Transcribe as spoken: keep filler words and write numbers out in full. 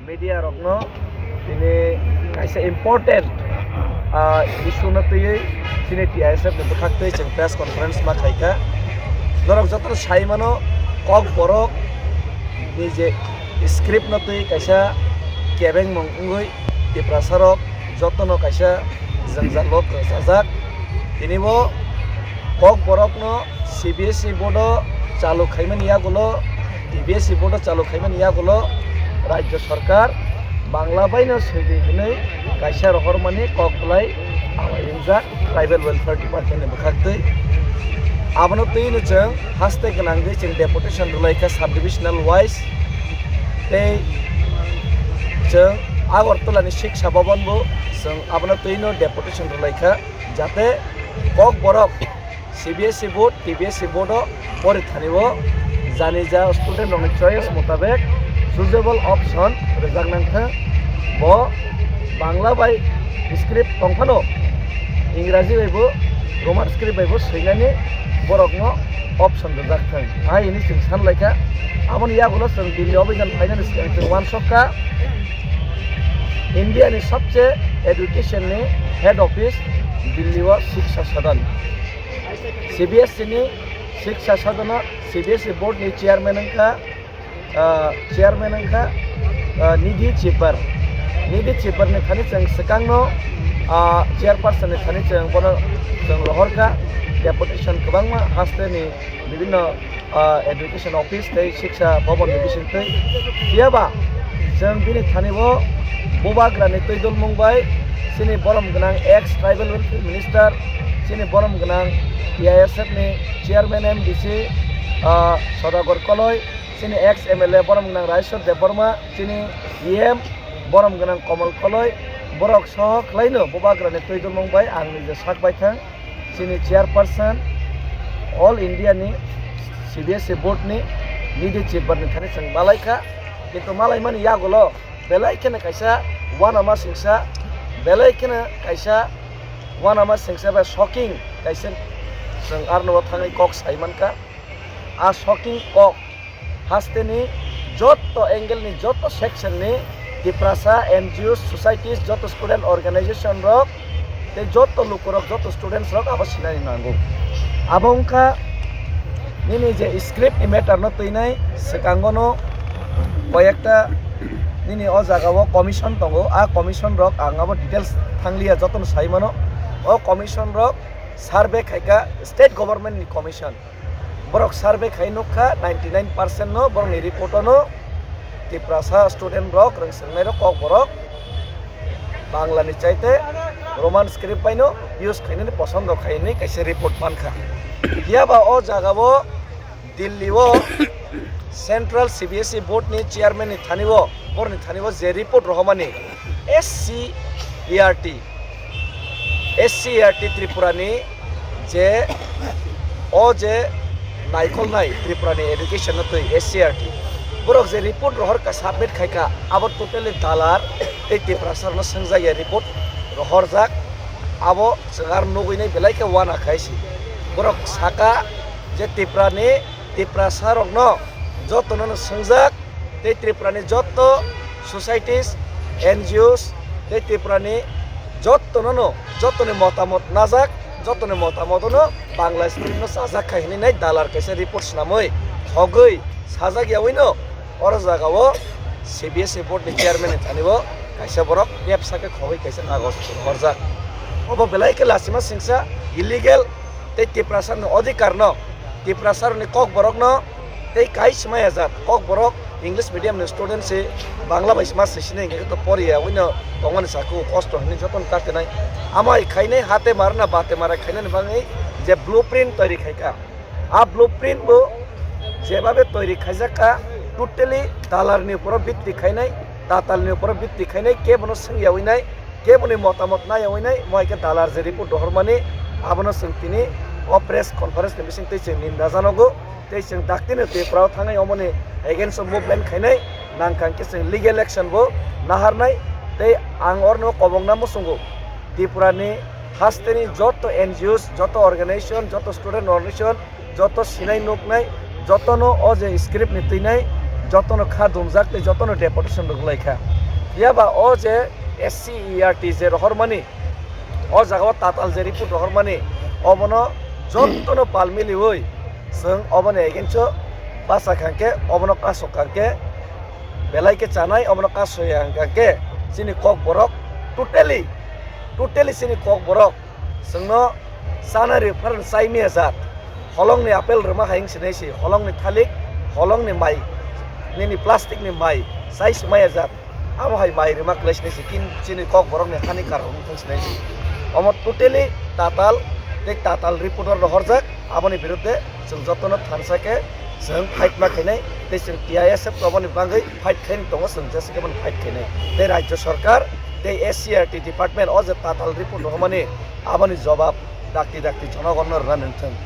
Media rokno tini kaisa important, ah, issue no twiwi chini T I S F ni bwkhak twi chwng press conference ma khaikha. Norok jotono sai mano, Kokborok ni je script no twi kaisa kebengmung wngwi Tiprasa rok jotono kaisa jwngjal rok rwchajak. Tini bo Kokborok no C B S E board o chalu khaimani yagulo, T B S E board o chalu khaimani yagulo Rajya Sarkar Bangla bai no swidi hinwi kaisa rohormani kok bwlai awai wngjak Tribal Welfare Department ni bwkhak twi. Abono twi no chwng haste gwnangwi chwng deputation rwlaikha sub-divisional wise. Tei chwng Agartala ni Shiksha Bhavan bo chwng abono twi no deputation rwlaikha, jate Kokborok C B S E board, T B S E board o pori thani o jani ja student rokni choice mutabek suitable option rwjak nang thang. Bo Bangla bai script tong phano Ingraji bai bo, Roman script bai bo swinani borokno option rwjak thang. Hai hwnwi chwng san laikha. Aboni yagulo chwng Delhi obhijan phainani swkang chwng uansukha India ni sabse education ni head office Delhi o Shiksha Sadan. C B S E ni Shiksha Sadan o C B S E board ni chairman wngkha, ah, chairman wngkha, ah, Nidhi Chibbar. Nidhi Chibbar ni thani chwng swkangno, ah, chairperson ni thani chwng bono chwng rohorkha, deputation kwbangma haste ni bibhinno, ah, education office tei Shiksha Bhavan ni bisingtwi. Phiyaba chwng bini thani bo Bubagrani twi dulmung bai chini borom gwnang ex tribal welfare minister, chini borom gwnang T I S F ni chairman M D C, ah, Sodagar Koloi, chini ex M L A borom gwnang Raiswar Debbarma, chini E M borom gwnang Komal Koloi, borok soho khlaino Bubagrani twi dulmung bai ang nije sak bai thang. Chini chairperson All India ni C B S E board ni Nidhi Chibbar ni thani chwng malai kha, kintu malai mani yagulo belai kheno kaisa uanama singsa, belai kheno kaisa uanama singsa bai shocking kaisa chwng arno thangwi kok sai mankha. A shocking kok hasteni jotto angle ni, jotto section ni Tiprasa N G Os, societies, jotto student organization rok tei jotto lukurok, jotto students rok abo sinani nango. Abo wngkha nini je script ni matter no twinai swkango no koyekta nini o jaga o commission tongo, a commission rok ang abo details thangliya, jotono sai mano. O commission rok survey khaika state government ni commission. Borok survey khai nukha, ninety nine percent no borokni report o no Tiprasa student rok, rwngsengnai rok, Kokborok Bangla ni chaite Roman script bai no use khainani posondo khainani kaisa report mankha. Phiya ba o jaga o Delhi o Central C B S E board ni chairman ni thani o, borokni thani o je report rohormani S C E R T, S C E R T Tripura ni je o je naikolnai Tripura ni education no twi S C E R T borok je report rohor ka submit khai kha, abo totally dalar tei Tiprasa rok no swngjak ya report rohorjak. Abo chwng aro nugwi nai belai khe uana khai si. Borok saka je Tripura ni, Tiprasa rok no joto no swngjak tei Tripura ni jotto societies, N G Os tei Tripura ni jotto no, jotto ni motamot najak, jotto ni motamot no Bangla script no chajak khai hinwi nai dalar kaisa report swnamwi thogwi sajak yawi no oro jaga o C B S E board ni chairman ni thani o kaisa borok bebsa khe khogwi kaisa kagoj horjak. Obo belai khe lachima singsa illegal tei Tiprasa ni odhikar no, Tiprasa rok ni Kokborok no tei kai swmai ya jat Kokborok English medium ni student se Bangla bai ma swi sini hingke to pori ya, wino tongmani saku kosto hinwi jotono katinai. Amai khainai hate marna bate mara khainani bagwi je blueprint toiri khaika. A blueprint bo jebabe toiri khaijak kha, totally dalar ni uporo bitti khainai, tatal ni uporo bitti khainai, kebono swngyawi nai, keboni motamot naiyawi nai, mo hai khe dalar je report rohormani, abono chwng tini o press conference ni bising twi chwng ninda janogo. Tei chwng daktino Tripura o thangwi omoni against o movement khainai, nangkha hwnkhe chwng legal action bo naharnai. Tei ang orno kobokna muchungo, Tripura ni hasteni joto N G Os, joto organization, joto student organization, joto sinai nuknai, jotono o je script ni twinai jotono kha dumjak tei jotono deputation rwgwlai kha. Phiya ba o je S C E R T je rohormani, o jaga o tatal je report rohormani, obono jotono pal miliui chwng oboni against o bachak hwnkhe, obono kasok hwnkhe, belai khe chanai, obono kasoya hwnkhe chini Kokborok totally, totally chini Kokborok chwngno chana ri pharang chai maya jat. Holongni apple rwma hai wng sinai si, holongni thalik, holongni mai, nini plastic ni mai chai si maya jat. Amo hai mai rwma kwlai sinai si, kin chini Kokborokni hani karon wng thang sinai si. Omo totally tatal, tei tatal report rohorjak, aboni birudde chwng jotono thansa khe chwng fight ma khainai, tei chwng T I S F aboni bagwi fight khaini tongo, chwng jesa khe bono fight khainai. Tei Rajya Sarkar tei S C E R T department o je tatal report rohormani, aboni jobab dakti dakti jonogonno rwna nang thung.